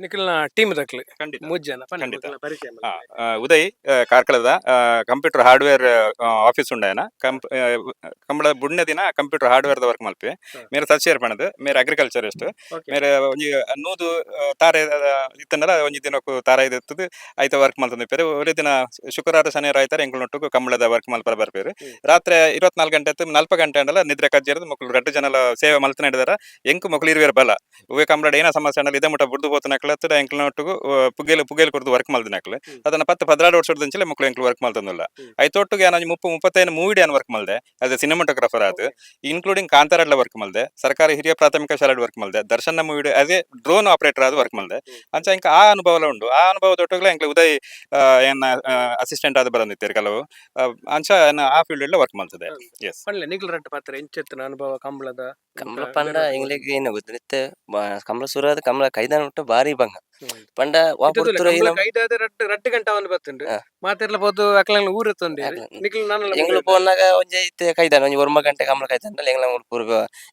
ನಿಕಲ್ನ team ದಕ್ಲು ಖಂಡಿತ. ಮೂಜ್ ಜನ ಪನ್ಲೆ. ಖಂಡಿತ. ಮೊಕಲ್ನ ಪರಿಚಯ ಮಲ್ಪುಲೆ. Uday ಕಾರ್ಕಳದ computer hardware office ಉಂಡಾಯನ Kambala ಬುಡ್ನ ದಿನ computer hardware work ಮಲ್ಪೆ. ಮೇರೆ ಸಚಿಯರ್ ಪಣದು ಮೇರೆ ಅಗ್ರಿಕಲ್ಚರಿಸ್ಟ್. ಮೇರೆ ಒಂಜಿ 100 ತಾರೆ ಇತ್ತಂಡಲ ಒಂಜಿ ದಿನಕ್ಕೂ ತಾರೆ ಇತ್ತದು ಐತ ವರ್ಕ್ ಮಲ್ತೊಂದು ಇಪ್ಪೆರ್. ಒರಿ ದಿನ ಶುಕ್ರವಾರ ಶನಿವಾರ ಆಯ್ತಾರೆ ಎಂಕುಲ್ನೊಟ್ಟುಗು ಕಂಬಳದ ವರ್ಕ್ ಮಲ್ಪರ ಬರ್ಪೇರು. ರಾತ್ರಿ 24 ಗಂಟೆ ಇತ್ತು 40 ಗಂಟೆ ಅಂಡಲ ನಿದ್ರೆ ಕಜ್ಜೇರ್ದು ಮೊಕುಲು ರಡ್ಡು ಜನಲ ಸೇವೆ ಮಲ್ತನ ಹಿಡಿದಾರ. ಎಂಕು ಮೊಕುಲು ಇರುವೆರ್ ಬಲ ಉವೆ ಕಂಬಳಡ್ ಏನ ಸಮಸ್ಯೆ ಅಂಡಲ ಇದೇ ಮುಟ್ಟ ಬುಡ್ದು ಪೋತನಕ್ಲ ಅತ್ತಡ ಎಂಕುಲ್ನೊಟ್ಟುಗು ಪುಗೇಲು ಪುಗೇಲು ಕೊರ್ದು ವರ್ಕ್ ಮಲ್ದಿನಕ್ಲು. ಅದನ್ನ 10 12 ವರ್ಷದಂಚಲೆ ಮೊಕುಲು ಎಂಕುಲು ವರ್ಕ್ ಮಲ್ತೊಂದುಲ್ಲ. ಐತೊಟ್ಟುಗೆ ಯಾನ್ ಒಂಜಿ 30 35 ಮೂವಿಡ್ ಯಾನ್ ವರ್ಕ್ ಮಲ್ದೆ as A cinematographer ಆದ್. ಇನ್ಕ್ಲೂಡಿಂಗ್ ಕಾಂತಾರಡ್ಲ ವರ್ಕ್ ಮಲ್ದೆ, ಸರ್ಕಾರಿ ಹಿರಿಯ ಪ್ರಾಥಮಿಕ ಶಾಲೆಡ್ ವರ್ಕ್ ಮಲ್ದೆ, ದರ್ಶನ ಮೂವಿಡ್ as A drone operator ಆದ್ ವರ್ಕ್ ಮಲ್ದೆ. ಅಂಚ ಎಂಕ್ ಆ ಅನುಭವಲ ಉಂಡು. ಆ ಅನುಭವದೊಟ್ಟುಗ್ಲ ಎಂಕ್ಲೆ ಉದಯ್ ಎನ್ನ ಅಸಿಸ್ಟೆಂಟ್ ಆದ್ ಬರೊಂದಿತ್ತೆರ್ ಕೆಲವು. ಅಂಚ ಯಾನ್ ಆ ಫೀಲ್ಡ್ ವರ್ಕ್ ಮಲ್ತದೆ, ಎಸ್. ಪನ್ಲೆ, ನಿಕಲ್ ರಡ್ಡ್ ಪಾತ್ರ ಎಂಚೆತ್ತನ ಅನುಭವ ಕಂಬಳದ? ಕಂಬಳ ಪಂಡ ಎಂಗ್ಲೆಗ್ ಏನ ಗೊತ್ತು ಇತ್ತೆ ಕಂಬಳ ಸುರಾದ ಕಂಬಳ ಕೈದಾನ ಮುಟ್ಟ ಬಾರಿ ಬಂಗ. ಪಂಡ ವಾ ಪೊರ್ತುಡು ಏನ ಕೈದಾದ ರಡ್ಡ್ ರಡ್ಡ್ ಗಂಟೆ ಅವನು ಬತ್ತುಂಡು. ಮಾತೆರ್ಲ ಪೋದು ಅಕ್ಲಂಗ್ಲ ಊರು ಎತ್ತೊಂದು ನಿಕಲ್ ನಾನಲ. ಎಂಗ್ಲು ಪೋನಾಗ ಒಂಜಿ ಇತ್ತೆ ಕೈದಾನ ಒಂಜಿ 9 ಗಂಟೆ ಕಂಬಳ ಕೈದಾನ. ಎಂಗ್ಲ ಪೂರ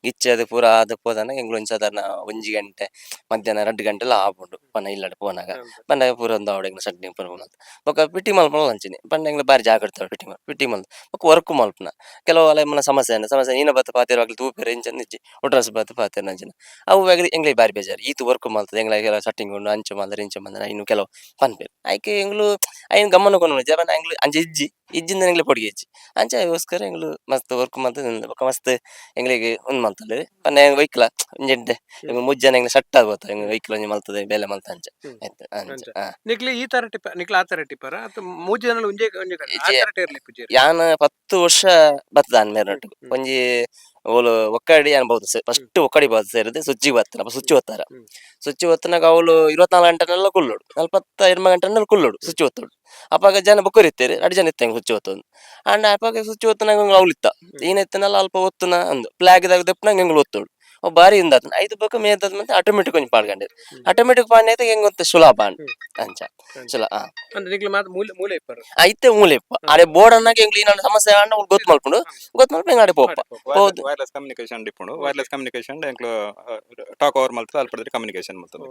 ಗಿಚ್ಚೆ ಅದು ಪೂರ ಆದ್ ಪೋದಾನ ಎಂಗ್ಲು ಒಂಜಿ ಸಾಧಾರಣ 1 ಗಂಟೆ ಮಧ್ಯಾಹ್ನ 2 ಗಂಟೆಲ ಆಪುಂಡು ಪಂಡ ಇಲ್ಲಡೆ ಪೋನಾಗ. ಪಂಡ ಪೂರ ಒಂದು ಆವಡೆ ಎಂಗ್ಲ ಸಡ್ನಿ ಪೂರ ಮಲ್ತ್ ಬೊಕ್ಕ ಪಿಟಿ ಮಲ್ಪುನ ಅಂಚನೆ. ಪಂಡ ಎಂಗ್ಲ ಬಾರಿ ಜಾಗ್ರತೆ ಪಿಟಿ ಮಲ್ ಪಿಟಿ ಮಲ್ತ್ ಬೊಕ್ಕ ವರ್ಕ್ ಮಲ್ಪುನ. ಕೆಲವು ಅಲೆ ಮನ ಸಮಸ್ಯೆ ಆಂಡ ಸಮಸ್ಯೆ ನೀನ ಬತ್ತ ಪಾತೆರುವಾಗ್ಲ ತೂಪೆರ್ ಇಂಚ ಇಜ್ಜಿ ಒಟ್ರಾಸಿ ಬತ್ತ ಪಾತೆರ್ನ ಅಂಚಿನ ಅವು ಎಂಗ್ಲಿಗ್ ಬಾರಿ ಬೇಜಾರು. ಈತ್ ವರ್ಕ್ ಮಲ್ತದೆ ಎಂಗ್ಲ ಕೆಲವು ಸಟ್ಟಿಂಗ್ ಉಂಡು ಅಂಚ ಮಲ್ದರ್ ಇಂಚ ಮಲ್ದರ್ ಇನ್ನು ಕೆಲವು ಪನ್ಪೆರ್. ಐಕ್ ಎಂಗ್ಲು ಐನ್ ಗಮನ ಕೊನೊಡು ಪಂಡ ಎಂಗ್ಲು ಅಂಚ ಇಜ್ಜಿ ಇಜ್ಜಿಂದ ಎಂಗ್ಲೆ ಪೊಡಿಗೆ ಇಜ್ಜಿ. ಅಂಚ ಐಗೋಸ್ಕರ ಎಂಗ್ಲು ಮಸ್ತ್ ವರ್ಕ್ ಮಲ್ತ್ ಬೊಕ್ಕ ಮಸ್ತ್ ಎಂಗ್ಲಿಗ್ ಉಂದು ಮಲ್ತೊಲ್ಲೆರ್. ಪಂಡ ಒಯ್ಕ್ಲ ಒಂಜಿ ಎಡ್ಡೆ ಎಂಗ್ಲು ಮೂಜಿ ಜನ ಎಂಗ್ಲ ಸೆಟ್ ಆಗೋತ ಎಂಗ್ಲು ವೆಹಿಕಲ್ ಒಂಜಿ ಮಲ್ತದೆ ಬೇಲೆ ಮಲ್ತ ಅಂಚ. ಆಯ್ತು ಅಂಚ. ಅಂಚ. ನಿಕ್ಲೆ ಈ ತರ ಟಿಪ್ಪ ನಿಕ್ಲ ಆ ತರ ಟಿಪ್ಪರ ಅತ್ತ ಮೂಜಿ ಜನ ಒಂಜೇ ಒಂಜಿ ಕಡೆ ಆ ಇಜ್ಜಿ. ತರ ಇರ್ಲಿ ಪೂಜೆ. ಯಾನ್ 10 ವರ್ಷ ಬತ್ತದಾನ್ ಮೇರ್ನೊಟ್ಟಿಗೆ. ಒಂಜಿ ಓಲು ಒಕ್ಕಡಿ ಯಾನ್ ಬಹುದು ಫಸ್ಟ್ ಒಕ್ಕಡಿ ಬಾತ್ ಸೇರಿದ್ ಸುಚ್ಚಿಗೆ ಬತ್ತನ ಅಪ್ಪ ಸ್ವಿಚ್ ಒತ್ತಾರ. ಸ್ವಿಚ್ ಒತ್ತನಾಗ ಅವಳು 24 ಗಂಟೆನೆಲ್ಲ ಕುಲ್ಲೋಡು, 48 ಗಂಟೆನೆಲ್ಲ ಕುಲ್ಲೋಡು ಸ್ವಿಚ್ ಒತ್ತೋಡು. ಅಪಾಗ ಜನ ಬೊಕ್ಕರು ಇತ್ತೇರಿ ರಡ್ಡ್ ಜನ ಇತ್ತೆ ಸ್ವಿಚ್ ಒತ್ತೊಂದು. ಅಂಡ ಅಪಾಗ ಸ್ವಿಚ್ ಒತ್ತನಾಗ ಅವಳು ಇತ್ತ ಏನಿತ್ತನಲ್ಲ ಅಲ್ಪ ಒತ್ತುನ ಅಂದು ಫ್ಲಾಗ್ ದಾಗ ದೆಪ್ಪನಾಗ ಎಂಗ್ಲು ಒತ್ತೋಡು. ಅವ್ ಬಾರಿ ಇಂದಾತನ ಐದು ಬೊಕ್ಕ ಮೇದದ ಮತ್ತೆ ಆಟೋಮೆಟಿಕ್ ಒಂಜಿ ಪಾಡ್ಗಂಡೇರು. ಆಟೋಮೆಟಿಕ್ ಪಾಡ್ನೆ ಐತೆ ಹೆಂಗ್ ಗೊತ್ತ ಸುಲಭ ಅಂಡ್ ಅಂಚ. ಸುಲ ಆ. ಅಂದ್ರೆ ನಿಕ್ಲೆ ಮಾತ ಮೂಲೆ ಮೂಲೆ ಇಪ್ಪರು. ಐತೆ ಮೂಲೆ ಇಪ್ಪ ಅಡೆ ಬೋರ್ಡ್ ಅನ್ನಾಗ ಎಂಗ್ಲು ಏನಾನ ಸಮಸ್ಯೆ ಆಂಡ ಅವ್ಳು ಗೊತ್ತು ಮಲ್ಪುಂಡು ಗೊತ್ತು ಮಲ್ಪ ಹೆಂಗ್ ಅಡೆ ಪೋಪ ಹೌದು. ವೈರ್ಲೆಸ್ ಕಮ್ಯುನಿಕೇಶನ್ ಇಪ್ಪುಂಡು. ವೈರ್ಲೆಸ್ ಕಮ್ಯುನಿಕೇಶನ್ ಎಂಕ್ಲು ಟಾಕ್ ಓವರ್ ಮಲ್ತದೆ ಅಲ್ಪ ಕಮ್ಯುನಿಕೇಶನ್ ಮಲ್ತದೆ.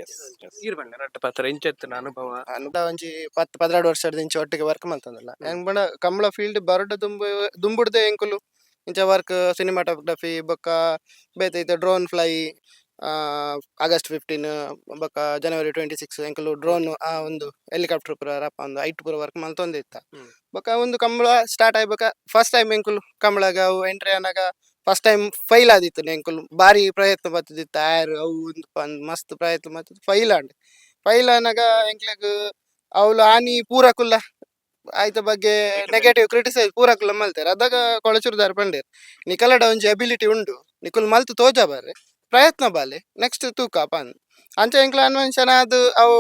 ಎಸ್. ಈರ್ ಪನ್ಲೆ ರಡ್ಡ್ ಪಾತ್ರ ಎಂಚೆತ್ತನ ಅನುಭವ? ಅನುಭವ ಒಂಜಿ 10 12 ವರ್ಷದ ಇಂಚ ಒಟ್ಟಿಗೆ ವರ್ಕ್ ಮಲ್ತೊಂದುಲ್ಲ. ಎಂಕ್ ಪಂಡ ಕಂಬಳ ಫೀಲ್ಡ್ ಬರಡ್ ದುಂಬು ದುಂಬುಡ್ದೆ ಎಂಕುಲು ಇಂಚ ವರ್ಕ್ ಸಿನಿಮಾಟೋಗ್ರಫಿ ಬೊಕ್ಕ ಬೇತೆ ಇತ್ತೆ drone fly August 15 ಬೊಕ್ಕ ಜನವರಿ 26 ಎಂಕುಲು ಡ್ರೋನ್ ಆ ಒಂದು ಹೆಲಿಕಾಪ್ಟರ್ ಪೂರ ರಪ್ಪ ಒಂದು ಐಟ್ ಪೂರ ವರ್ಕ್ ಮಲ್ತೊಂದಿತ್ತ. ಬೊಕ್ಕ ಒಂದು ಕಂಬಳ ಸ್ಟಾರ್ಟ್ ಆಯ್ಬೊಕ್ಕ ಫಸ್ಟ್ ಟೈಮ್ ಎಂಕುಲು ಕಂಬಳಗ ಅವು ಎಂಟ್ರಿ ಆನಾಗ first time file ಆದಿತ್ತು. ಎಂಕುಲು ಬಾರಿ ಪ್ರಯತ್ನ ಬತ್ತದಿತ್ತ ಆಯರ್ ಅವು ಉಂದು ಪಂದ್ ಮಸ್ತ್ ಪ್ರಯತ್ನ ಮಲ್ತದ್ ಫೈಲ್ ಆಂಡ್. ಫೈಲ್ ಆನಾಗ ಎಂಕ್ಲೆಗ್ ಅವ್ಲು ಆನಿ ಪೂರ ಕುಲ್ಲ ಆಯ್ತ ಬಗ್ಗೆ ನೆಗೆಟಿವ್ ಕ್ರಿಟಿಸೈಸ್ ಪೂರ ಕುಲ್ಲ ಮಲ್ತೆರ್. ಅದಾಗ ಕೊಳಚೂರುದಾರ್ ಪಂಡೇರ್ ನಿಕಲಡ ಒಂಜಿ ಅಬಿಲಿಟಿ ಉಂಡು ನಿಕುಲ್ ಮಲ್ತ್ ತೋಜ ಬರ್ರೆ ಪ್ರಯತ್ನ ಬಾಲೆ ನೆಕ್ಸ್ಟ್ ತೂಕ ಪಂದ್. ಅಂಚ ಎಂಕ್ಲ ಅನ್ವನ್ಷನ್ ಆದ್ ಅವು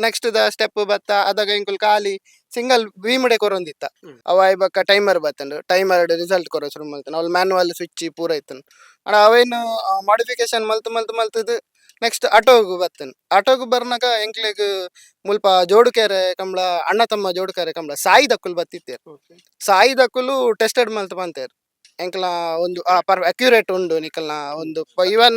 next the step ಬತ್ತ. ಅದಾಗ ಎಂಕುಲು ಖಾಲಿ ಸಿಂಗಲ್ ಬೀಮಡೆ ಕೊರೊಂದಿತ್ತ. ಅವ ಆಯ್ ಬೊಕ್ಕ ಟೈಮರ್ ಬತ್ತಂಡು ಟೈಮರ್ ರಿಸಲ್ಟ್ ಕೊರ ಶುರು ಮಲ್ತನ. ಅವ್ಲು ಮ್ಯಾನುವಲ್ ಸ್ವಿಚ್ ಪೂರ ಇತ್ತನು. ಅಂಡ ಅವೇನು ಮಾಡಿಫಿಕೇಶನ್ ಮಲ್ತ್ ಮಲ್ತ್ ಮಲ್ತದ್ ನೆಕ್ಸ್ಟ್ ಆಟೋಗ್ ಬತ್ತನ್. ಆಟೋಗ್ ಬರ್ನಾಗ ಎಂಕ್ಲೆಗ್ ಮುಲ್ಪ ಜೋಡುಕೆರೆ ಕಂಬಳ ಅಣ್ಣ ತಮ್ಮ ಜೋಡುಕೆರೆ ಕಂಬಳ ಸಾಯಿ ದಕ್ಕುಲು ಬತ್ತಿತ್ತೇರ್. ಸಾಯಿ ದಕ್ಕುಲು ಟೆಸ್ಟೆಡ್ ಮಲ್ತ್ ಪಂತೇರ್ ಎಂಕ್ಲ ಒಂದು ಆ ಪರ್ ಅಕ್ಯುರೇಟ್ ಉಂಡು ನಿಕಲ್ನ ಒಂದು. ಇವನ್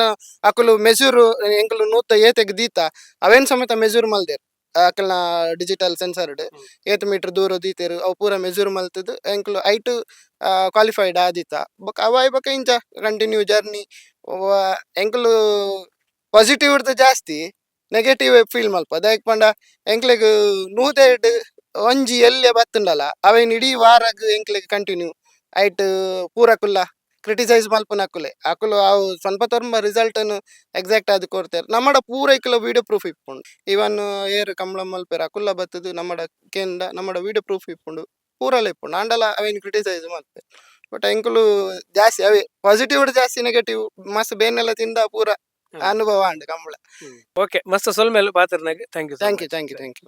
ಅಕುಲು ಮೆಜೂರು ಎಂಕುಲು ನೂತ ಏತೆಗ್ ದೀತ ಅವೇನ್ ಸಮೇತ ಮೆಜೂರ್ ಮಲ್ದೇರ್. ಅಕಲ್ನ ಡಿಜಿಟಲ್ ಸೆನ್ಸರ್ಡ್ ಏತ್ ಮೀಟರ್ ದೂರ ದೀತೆರ್ ಅವು ಪೂರ ಮೆಜೂರ್ ಮಲ್ತದ್ ಎಂಕುಲು ಐಟ್ ಕ್ವಾಲಿಫೈಡ್ ಆದಿತ್ತ. ಬೊಕ್ಕ ಅವ ಬೊಕ್ಕ ಇಂಚ ಕಂಟಿನ್ಯೂ ಜರ್ನಿ. ಎಂಕುಲು ಪಾಸಿಟಿವ್ ಡ್ದ್ ಜಾಸ್ತಿ ನೆಗೆಟಿವ್ ಫೀಲ್ ಮಲ್ಪ. ದಾಯೆಗ್ ಪಂಡ ಎಂಕ್ಲೆಗ್ ನೂದೆಡ್ ಒಂಜಿ ಎಲ್ಯ ಬತ್ತುಂಡಲ ಅವೇನ್ ಇಡೀ ವಾರಗ್ ಎಂಕ್ಲೆಗ್ ಕಂಟಿನ್ಯೂ ಐಟ್ ಪೂರ ಕುಲ್ಲ ಕ್ರಿಟಿಸೈಸ್ ಮಲ್ಪುನಕುಲೆ. ಅಕುಲು ಅವು ಸ್ವಲ್ಪ ತೊಂಬ ರಿಸಲ್ಟ್ ನ್ ಎಕ್ಸಾಕ್ಟ್ ಆದ್ ಕೊರ್ತೆರ್. ನಮ್ಮಡ ಪೂರ ಇಕ್ಲ ವಿಡಿಯೋ ಪ್ರೂಫ್ ಇಪ್ಪುಂಡು. ಇವನ್ ಏರ್ ಕಂಬಳ ಮಲ್ಪೆರ್ ಅಕುಲ್ಲ ಬತ್ತುದು ನಮ್ಮಡ ಕೇಂಡ ನಮ್ಮಡ ವಿಡಿಯೋ ಪ್ರೂಫ್ ಇಪ್ಪುಂಡು ಪೂರಲ ಇಪ್ಪುಂಡು. ಆಂಡಲ ಅವೇನ್ ಕ್ರಿಟಿಸೈಸ್ ಮಲ್ಪೆರ್. ಬಟ್ ಎಂಕುಲು ಜಾಸ್ತಿ ಅವೇ ಪಾಸಿಟಿವ್ ಜಾಸ್ತಿ ನೆಗೆಟಿವ್ ಮಸ್ತ್ ಬೇನೆಲ್ಲ ತಿಂದ ಪೂರ ಅನುಭವ ಆಂಡ್ ಕಂಬಳ. ಓಕೆ, ಮಸ್ತ್ ಸೊಲ್ಮೆಲು ಪಾತ್ರನಾಗ. Thank you. Thank you, thank you, thank you.